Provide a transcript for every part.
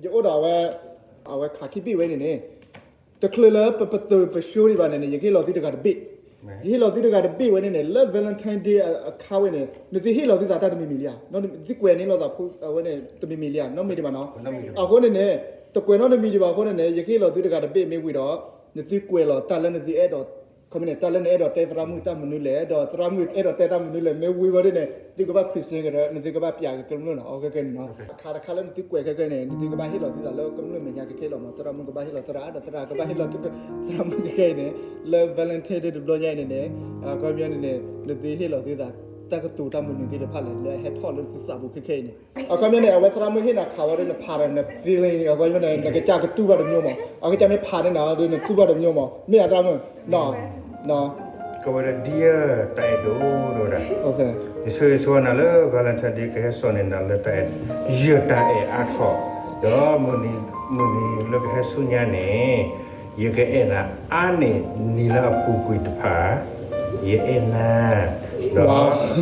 ယအိၣ်ဒီးအဝဲ, အဝဲခးခံဘ့ၣ်ဝဲန့ၣ်န့ၣ်, တချုးလၢပပတုာ်ပဆှိဒံးဘၣ်န့ၣ်န့ၣ် ယကဟ့ၣ်လီၤသုတဂၤတဘ့ၣ်. ယဟ့ၣ်လီၤသုတဂၤတဘ့ၣ်ဝဲန့ၣ်န့ၣ် လၢ Valentine Day အခါဝဲန့ၣ် နသုဟ့ၣ်လီၤသုသးတၢ်တမံၤမံၤလံဧါ, သုကွဲးန့ၢ်လိာ်သးဖိဝဲန့ၣ် တမံၤမံၤလံဧါ, နီတမံၤဒံးဘၣ်နီၤ. အဃိန့ၣ်န့ၣ် တကွဲးနီတမံၤဒံးဘၣ်အဃိန့ၣ်န့ၣ် ယကဟ့ၣ်လီၤသုတဂၤတဘ့ၣ်မ့ၢ်ဝံၤဒီး နသုကွဲးလီၤတၢ်လၢနသုအဲၣ်ဒိး ခီမ့ၢ်န့ၣ် တၢ်လၢနအဲၣ်ဒိးတဲသရၣ်မုၣ်တၢ်မနုၤလဲၣ်, ဒီးသရၣ်မုၣ်အဲၣ်ဒိးတဲတၢ်မနုၤလဲၣ်, မ့ၢ်ဝံၤဝဲဒၣ်န့ၣ် သုကဘၣ် present ကဒီး နသုကဘၣ်ပျးက့ၤကမျၢၢ်နီၤ, အခဲခဲန့ၣ်နီၤ. အခါတခါလၢနသုကွဲးခဲခဲန့ၣ် နသုကဘၣ်ဟ့ၣ်လီၤသုသးလၢကမျၢၢ်မဲာ်ညါခဲခဲလီၤမး, သရၣ်မုၣ်ကဘၣ်ဟ့ၣ်လီၤသရၣ်, ဒီးသရၣ်ကဘၣ်ဟ့ၣ်လီၤသရၣ်မုၣ်ခဲခဲအံၤန့ၣ်, လၢ Valentine Day တဘျီညါအံၤန့ၣ်န့ၣ်, အခီပညီန့ၣ်န့ၣ် နသုဟ့ၣ်လီၤသုသး တၢ်ကတိၤတၢ်မနုၤသ့ၣ်တဖၣ်လဲၣ် လၢအဟဲထီၣ်လၢသုသးပူၤခဲခဲအံၤန့ၣ်. အခီပညီန့ၣ် အဝဲသရၣ်မုၣ်ဟ့ၣ်နၤခးဝဲဒီးနဖးဒီးန feeling န့ၣ် အခီပညီန့ၣ် နကစၢ်ကတူၢ်ဘၣ်တမျိုးမး, အကစၢ်မ့ၢ်ဖးန့ၢ်နၤဒီးနတူၢ်ဘၣ်တမျိုးမး, မ့ၢ်ဧါသရၣ်မုၣ်, နီၤ, ကဝဲဒၣ် dear တၢ်အဲၣ်ဒိၣ်ဒိၣ်ဝဲဒၣ်, ယဆၢဂ့ၤဆၢဝါနၤလၢ Valentine Day ကဟဲစိာ်န့ၢ်နၤလၢတၢ်အဲၣ်, ယတၢ်အဲၣ်အါထီၣ်, ဒီးမုၢ်နံၤလၢကဟဲဆူညါန့ၣ် ယကအဲၣ်နၤအါန့ၢ်နံၤလၢအပူၤကွံာ်တဖၣ်, ယအဲၣ်နၤ,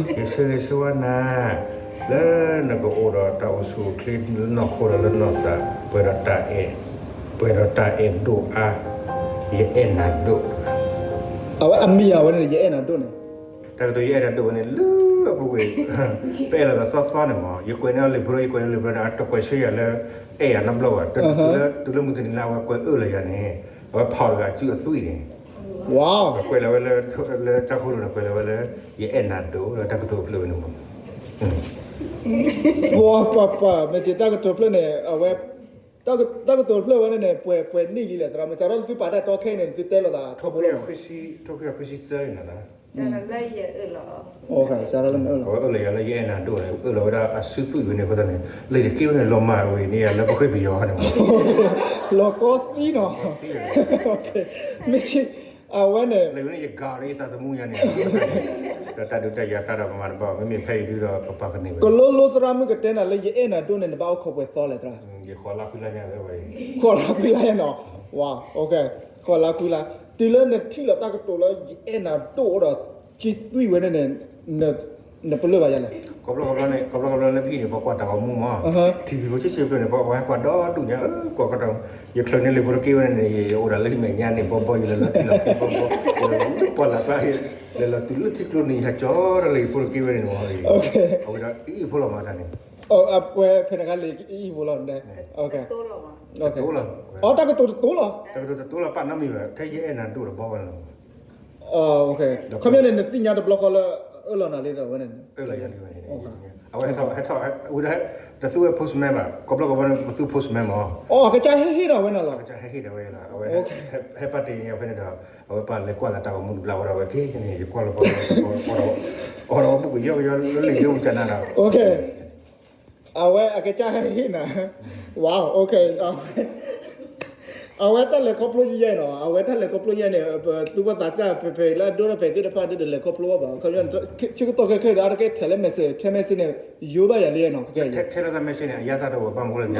ဒီး ယဆၢဂ့ၤဆၢဝါနၤ လၢနကအိၣ်ဒီးတၢ်အိၣ်ဆူၣ်အိၣ်ချ့လၢနီၢ်ခိဒီးလၢနီၢ်သး ပှဲၤဒီးတၢ်အဲၣ်, ပှဲၤဒီးတၢ်အဲၣ်ဒိၣ်အါ, ယအဲၣ်နၤဒိၣ်. အဝဲအမံၤအဝဲန့ၣ် ယအဲၣ်နၤဒိၣ်န့ၣ်, တၢ်ကတိၤယအဲၣ်နၤဒိၣ်ဝဲန့ၣ် လၢအပူၤကွံာ်, ပအဲၣ်လိာ်သးသီသီန့ၣ်မး ယကွဲးန့ၢ်အီၤလံာ်ဘြိ ယကွဲးန့ၢ်လံာ်ဘြိန့ၣ် အတကွဲးဆၢယၤလၢ အဲၣ်ယၤနီတဘျီဘၣ်, တုၤလၢမုၢ်တနံၤလၢအဝဲကွဲးအၢၣ်လီၤယၤန့ၣ်, အဝဲဖးအီၤတဂၤအစုအသွံၣ်န့ၣ် ကွဲးလီၤဝဲလၢ, လၢကၠၢ်ခိၣ်လိၤန့ၣ် ကွဲးလီၤဝဲလၢ ယအဲၣ်နၤဒိၣ် ဒီးတၢ်ကတိၤဖျၢၣ်ဝဲန့ၣ်မး, ပှၤပှၤပှၤ မ့ၢ်က့ၤတၢ်ကတိၤဖျၢၣ်န့ၣ် အဝဲ, တၢ်ကတိၤဖျၢၣ်ဝဲန့ၣ်န့ၣ် ပှဲၤပှဲၤနံၣ်လံလဲၣ် သရၣ်မုၣ်, စးထီၣ်လၢသုပာ်တၢ်တီခဲအံၤန့ၣ် သုတဲလိာ်သး ထိၣ်ဖိလီၤ, ထိၣ်ဖိခွံဆံသၢန့ၣ်လီၤ, စးထီၣ်လၢမ့ၢ်အၢၣ်လီၤ, အဝဲအၢၣ်လီၤယၤလၢယအဲၣ်နၤဒိၣ်န့ၣ် အၢၣ်လီၤဝဲဒၣ်အစုသွံၣ်ဝဲန့ၣ်အဃိသတးန့ၣ် လံာ်တက့ၢ်ဝဲန့ၣ် လီၤမၢ်ဝဲန့ၣ်လၢပဃ့ပယီၤန့ၣ်မး, လီၤကီသံနီၤ, မ့ၢ် အဝဲန့ၣ် လံာ်ဝဲန့ၣ် ယကးလၢယသးသမူညါန့ၣ်, ဒီးတၢ်ဒုးတၢ်ယၤတၢ်ဒီးပမၤတဘၣ် မ့မ့ၢ်ဖဲအံၤဒုဒီးပပာ်ကန့ၢ်ဝဲ, ကလိလိသရၣ်မုၣ်ကတဲနၤလၢယအဲၣ်နၤဒိၣ်န့ၣ် နဘၣ်အိၣ်ခိးပှဲၤသီလဲၣ်သရၣ်, ယဃိးလါခွံလါညါ, ဃိးလါခွံလါညါနီၤ, ဝါ, ဃိးလါခွံလါ, တုၤလၢနထံၣ်လီၤတၢ်ကတိၤလၢယအဲၣ်နၤဒိၣ်ဒီး စုသွံၣ်ဝဲန့ၣ်န့ၣ် နပလၢၢ်ဘၣ်ယၤလဲၣ်, ခီဖျိခီဖျိန့ၣ် ခီဖျိခီဖျိလၢပဟံၣ်န့ၣ် ပှၤကွၢ်တၢ်ဂီၤမူမး, ထံဖံးဖိဆ့ဆ့ဖျိန့ၣ် ပှၤဟဲကွၢ်ဒီဒူၣ်ညါ ကွၢ်ကီတၢ်, ယချုးန့ၢ်လံာ်ဖိတက့ၢ်ဝဲန့ၣ်န့ၣ် ယအိၣ်ဒၣ်လၢဟံၣ်မဲာ်ညါန့ၣ် ဘီဘီ ယလဲၤလီၤထံလီၤက့ၤဘီဘီ, ယလဲၤလီၤလၢပှၢ်လၢ်ကျါ, လဲၤလီၤတုၤလၢထံကျိနံၤ ယဟဲကၠီဒီးလံာ်ဖိတက့ၢ်ဝဲန့ၣ်မး, အဝဲဒၣ်အံၣ်ဖိလီၤမးတၢ်န့ၣ်, အပှဲၤဖဲန့ၣ်ခါလံာ်အံၣ်ဖိလီၤ, တတိလီၤ, အတၢ်ကတိၤတတိလီၤ, တၢ်ကတိၤတတိလီၤ ပာ်နီတမံၤဘၣ် ထဲယအဲၣ်နၤဒိၣ်ဒီးဘီဝဲန့ၣ်လီၤ. ခီပညီန့ၣ် နသ့ၣ်ညါတဘျီဃီလၢ အၢၣ်လီၤနၤလံသးဝဲန့ၣ်, အဝဲဟဲထီၣ်, ဟဲထီၣ်ဝဲဒၣ်, တသူဝဲ postman ဘၣ်, ခီဖျိခီဖျိန့ၣ် ပသူ postman မး, အကစၢ်ဟဲဟ့ၣ်ဒၣ်ဝဲန့ၣ်လီၤ, အကစၢ်ဟဲဟ့ၣ်ဒၣ်ဝဲလီၤ, အဝဲဟဲပာ်တ့ၢ်န့ၢ်ဖဲန့ၣ်ဒီး အဝဲပာ်လဲၤကွၢ်လၢတၢ်ဂီၤမူတဘျီဝဲဒီး အဝဲက့ၤန့ၣ် ယကွၢ်လၢပှၤ အီၣ်ဒီးပူၤကွံာ်ယီၢ်ကယီၢ်လၢလံာ်ဒိၣ်ကနၤဒီး အဝဲအကစၢ်ဟဲဟ့ၣ်နၤ, ဝါ, အဝဲတၢ်လဲၤခီဖျိယဲၢ်နီၤ, အဝဲတၢ်လဲၤခီဖျိယဲၢ်န့ၣ် ပသူၣ်ဘၣ်သးစၢ်ဖဲဖဲလၢအဒိၣ်ထီၣ်ဖဲသ့ၣ်တဖၣ်ဒ်တလဲၤခီဖျိဘၣ်ဘၣ်, ခီပညီ ဆၢကတီၢ်ခဲခဲဒီး အါတက့ၢ်ထဲးလၢ message, ထဲး message န့ၣ် ယိဘၣ်ယၤလံနီၤ, ခဲခဲအံၤ ထဲးလၢသး message န့ၣ် အယါသးတအိၣ်ဘၣ်မနုၤလဲၣ်,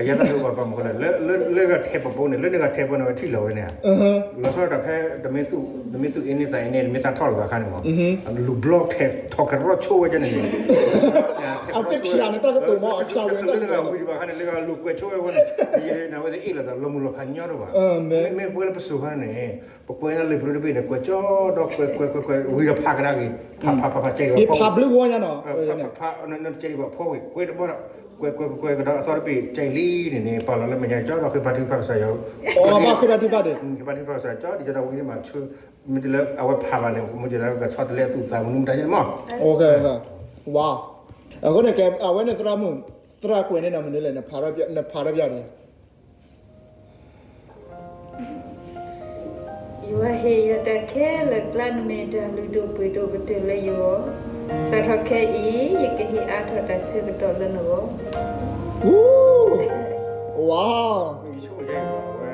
အယါသးတအိၣ်ဘၣ်မနုၤလဲၣ်, လၢဂၤထဲးပပိန့ၣ် လၢန့ၢ်ဂၤထဲးပပိန့ၣ် အဝဲထံၣ်လီၤဝဲန့ၣ်, လီၤဆီဒၣ်တၢ်ဖဲ တမ့ၢ်သူၣ်အ့န့ၢ်သးအ့န့ၢ် တမ့ၢ်သးထီၣ်လိာ်သးအခါန့ၣ်မး, လူၤဘျီထဲး ထီၣ်ကရီဆိဝဲန့ၣ်န့ၣ်, အကဖျါန့ၣ် တၢ်ကတိၤမး အဖျါဝဲ လၢဂၤဝံၤဒံးဘၣ်အခါန့ၣ် လၢဂၤလူၤကွဲးဆိဝဲဝဲန့ၣ်, နဝဲသ့ၣ်အ့ၣ်လိာ်သးလီၤမုၢ်လီၤဖးညီတအိၣ်ဘၣ်, မ့မ့ၢ်ပဝဲလၢပစိၤခါန့ၣ် ပကွဲးန့ၢ်လံာ်ဘျုးတဘ့ၣ်န့ၣ် ကွဲးကၠီဒီးကွဲးကွဲးကွဲးကွဲး ဝံၤဒီးဖးကဒါက့ၤ, ဖးဖးဖးဖးကဲးလံ, ဖးဘျုးဝဲညါနီၤ, ဖးဖးဖး နတကဲးလံပှၤဖီဝဲ ကွဲးတဘီဒီး ကွဲးကွဲးကွဲးကွဲးကဒီး အသီတဘ့ၣ်ကဲးလံန့ၣ်န့ၣ် ပာ်လီၤလၢမဲာ်ညါကၠီဒီးဃ့ဘါထုကဖၣ်ကစၢ်ယွၤ, ဘါထုကဖၣ်ကစၢ်ယွၤ, ဃ့ဘါထုကဖၣ်ကစၢ်ယွၤကၠီ ဒ်သိးဒီးဝံၤန့ၣ်မး ဆၢ မ့ၢ်တုၤလၢအဝဲဖးဘၣ်န့ၣ် မ့ၢ်ကဲးလၢကဆီတလဲအသူၣ်သးမနုၤမတၤယဲန့ၣ်မး, ဝါ, အဃိန့ၣ်ကဲ အဝဲန့ၣ်သရၣ်မုၣ် သရၣ်ကွဲးန့ၢ်နၤမနုၤလဲၣ် နဖးထီၣ်ပျၢ်န့ၣ် ယွၤဟ့ၣ်ယၤတၢ်ခဲလၢာ်ကျါ နမ့ၢ်တၢ်လုၢ်ဒိၣ်ပှ့ၤဒိၣ်ကတၢၢ်လၢယဂီၢ်, စးထီၣ်ခဲအံၤ ယကဟ့ၣ်အါထီၣ်တၢ်ဆၢကတီၢ်လၢနဂီၢ်. ဝါ, ယဆိကမိၣ်ယဲအံၤ အဝဲ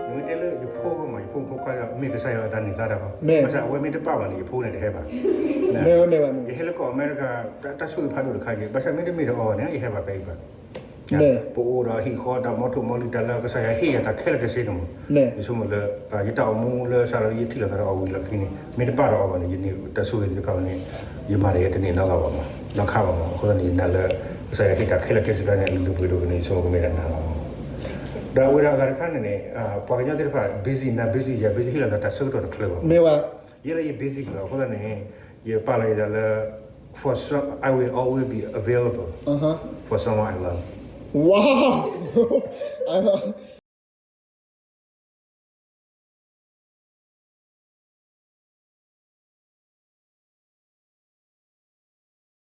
နမ့ၢ်တဲလၢယဖိမး ယဖိမုၣ်ဖိခွါ မ့ၢ်ကစၢ်ယွၤအတၢ်န့ၢ်သါတၢ်ဘၣ်, ဘၣ်ဆၣ်အဝဲမ့ၢ်တပာ်ဘၣ်န့ၣ် ယဖိန့ၣ်တဟဲဘၣ်, ယဟဲလၢကီၢ်အမဲရကၤ တၢ်ဆိၣ်ဂ့ၤဖးဒိၣ်တခါက့ၤ, ဘၣ်ဆၣ်မ့တမ့ၢ်ဒီးအီၤန့ၣ် ယဟဲဘၣ်ဖဲအံၤဘၣ်. ပအိၣ်ဒီးဟံၣ်ဃီတၢ်မီထိၣ်မီလံၤ တၢ်လၢကစၢ်ယွၤဟ့ၣ်ယၤတၢ်ခဲလၢာ်ခဲဆ့န့ၣ်မး, ယဆိကမိၣ်လၢ ယတၢ်အိၣ်မူလၢစးထီၣ်လၢယထံၣ်လိာ်သးဒီးအီၤဝံၤလီၢ်ခံန့ၣ် မ့ၢ်တပာ်ဒီးအီၤဘၣ်န့ၣ် ယန့ၢ်တၢ်ဆိၣ်ဂ့ၤသ့ၣ်တဖၣ်န့ၣ် ယမၤတဂ့ၤတန့ၢ်နီတဂၤဘၣ်မး နီတခါဘၣ်မး. အဃိသတးန့ၣ် ယနာ်လၢ ကစၢ်ယွၤဟ့ၣ်တၢ်ခဲလၢာ်ခဲဆ့ဖဲန့ၣ် အလုၢ်ဒိၣ်ပှ့ၤဒိၣ်ကန့ၢ် ဆိကမိၣ်ကမ့ၢ်တၢ်နးလီၤ. ဒီးအဝဲဒၣ်အဂၤတခါန့ၣ်န့ၣ် ပှၤကညီသ့ၣ်တဖၣ် busy နၤ busy ယၤ busy ဟ့ၣ်လီၤသးတၢ်ဆၢကတီၢ်တချုးဘၣ်. မ့ၢ်ဝဲ ယဲလၢယ busy လီၤ အဃိသတးန့ၣ် ယပာ်လီၤယသးလၢ for some I will always be available for someone I love. Wow.